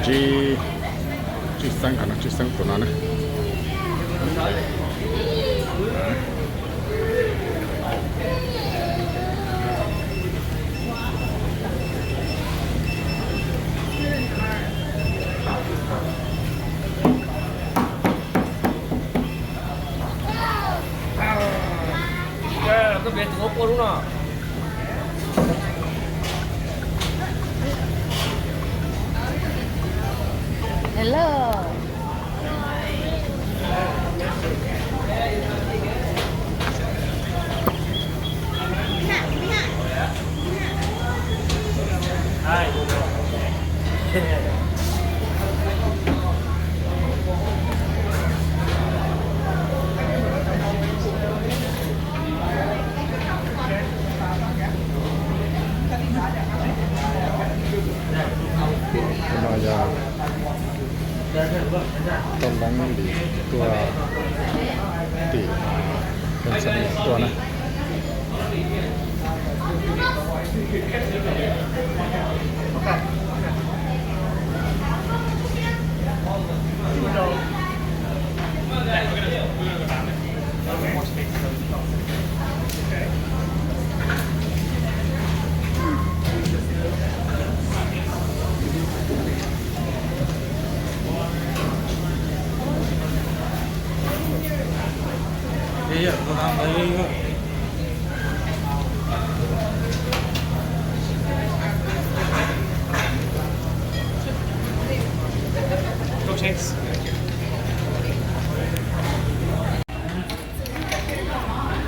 Tsib, Tsib Xeeb, qhov no Tsib Xeeb tus no na. Hello. Tus no yog Tooj Loob Lis tuaj tim Tanzania tuaj na.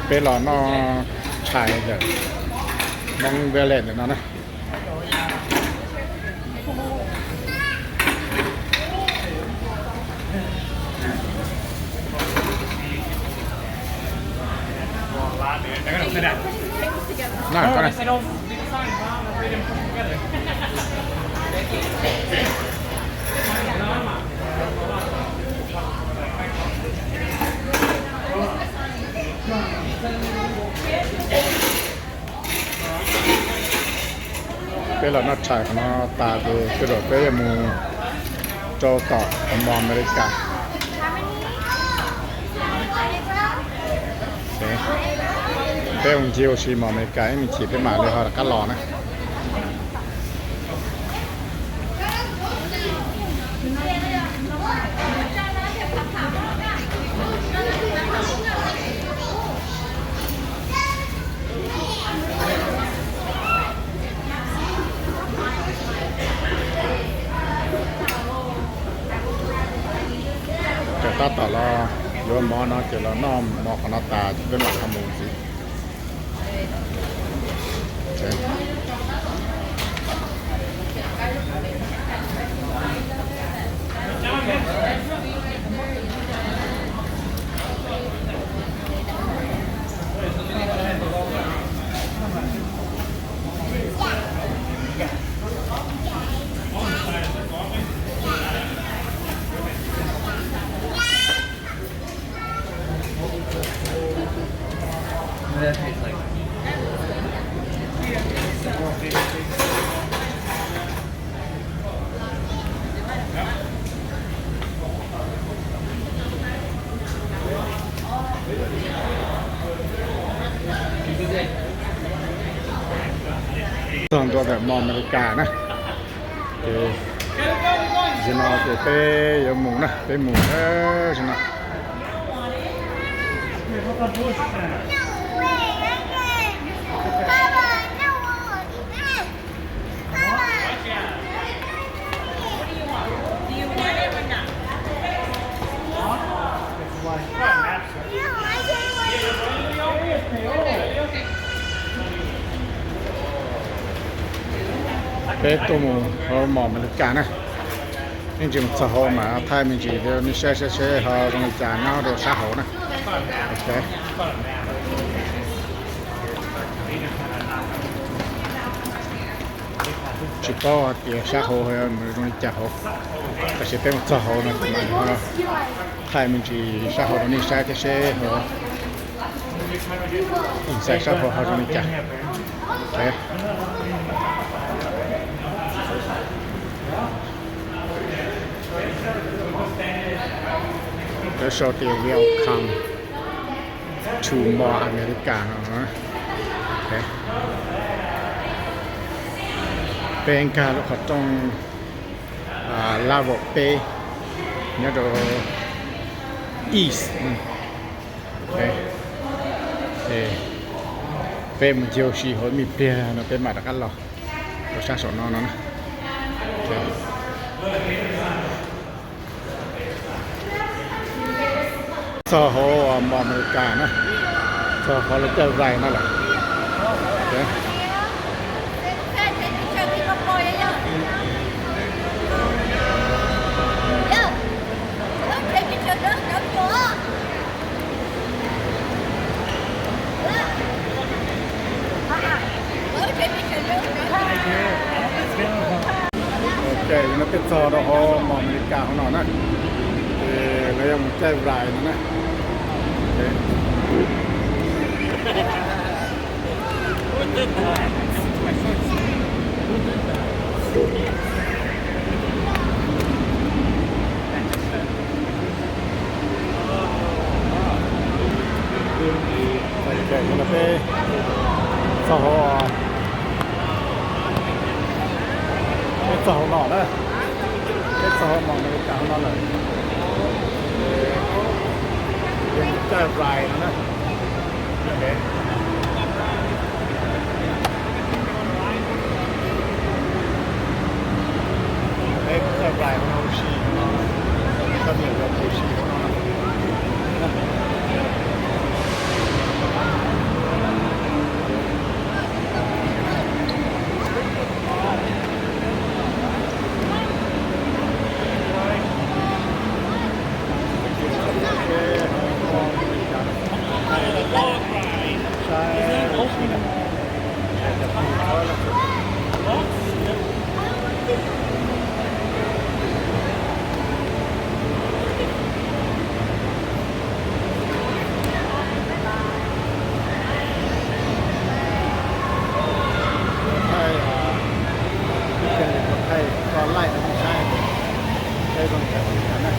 Peb los noj tshais ntawm Hmoob Village ntawm no na. Peb los noj tshais qhov no tas ces tej zaum peb yuav mus rau tom mos Amelikas. Peb mus ncig ua si mos Amelikas ib me chim peb mam li ho rov qab los na. Ces tab tom los yuav mov no ces los noj mov qhov no tas ces peb mam ho mus ntxiv. Txog ntua ntawm mos Amelikas na, ces zaum no ces peb yuav mus na, peb mus zaum no. Peb tuaj mus hauv mos Amelikas na, yeej tsis mus txog hauv mas thaij me ntsis rau nej saib seb ho zoo li cas nyob rau sab hauv na. Ok. Tsis paub hais tias sab hauv zoo li cas hauv, tab sis peb mus txog hauv no ces mam li ho thaij me ntsis sab hauv rau nej saib thiab seb ho, ib xav sab hauv ho zoo li cas. Ok. Sau tias Welcome to Mall America no. Peb nkag lub qhov rooj level peb nyob rau East. Peb mus ncig ua si hauv ib me pliag no peb mam rov qab los rau sab saum no no na. Txog hauv Mall America na, txog qhov lawv caij ride no lawm. Ok, no peb txog rau hauv Mall America hauv no na. Ces lawv yuav mus caij ride no na. Peb txog hauv, peb txog hauv no na, peb txog hauv Mall America hauv no lawm. Ces caij ride no na. Peb caij ride hauv no ua si no, peb cov niam ua si hauv no. Thaij, thaij koj laij rau nej saib, peb zoo cas li no na.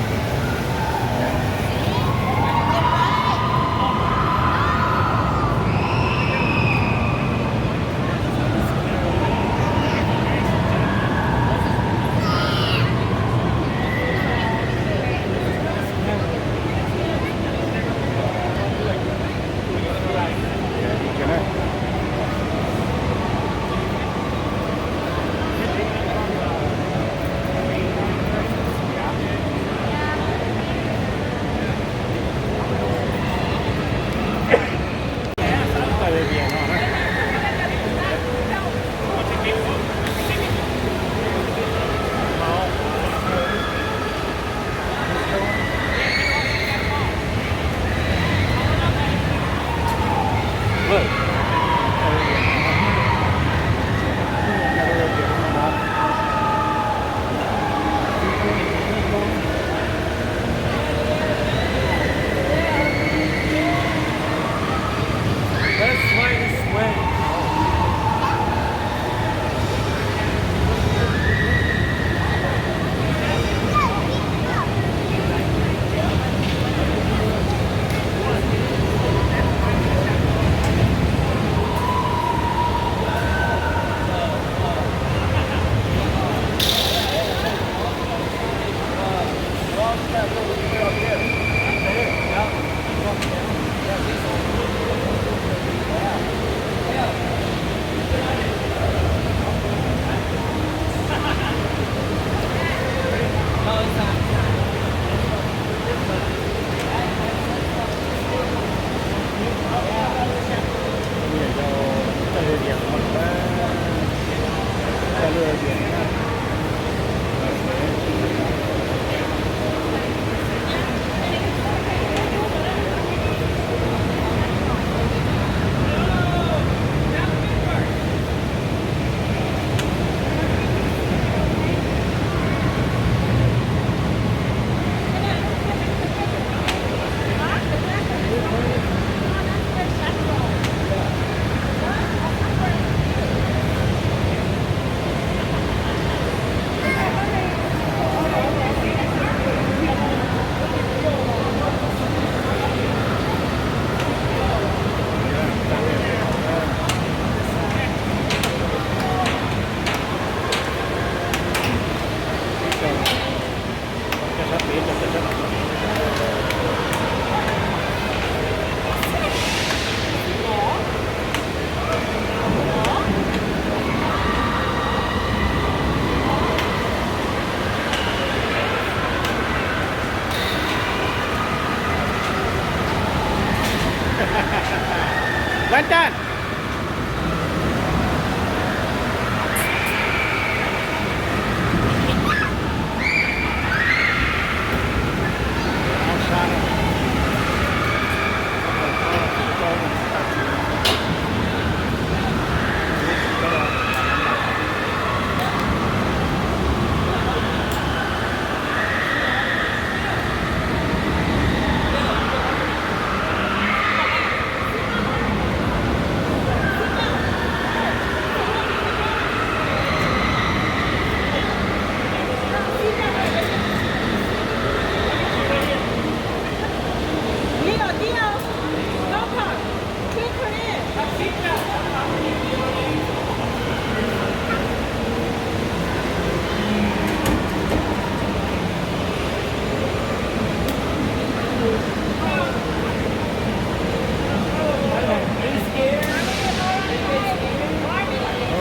London.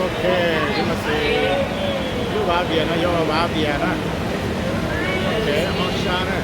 Ok, lub no ces lub Vaj Vias no yog Vaj Vias na. Ces ho sab na.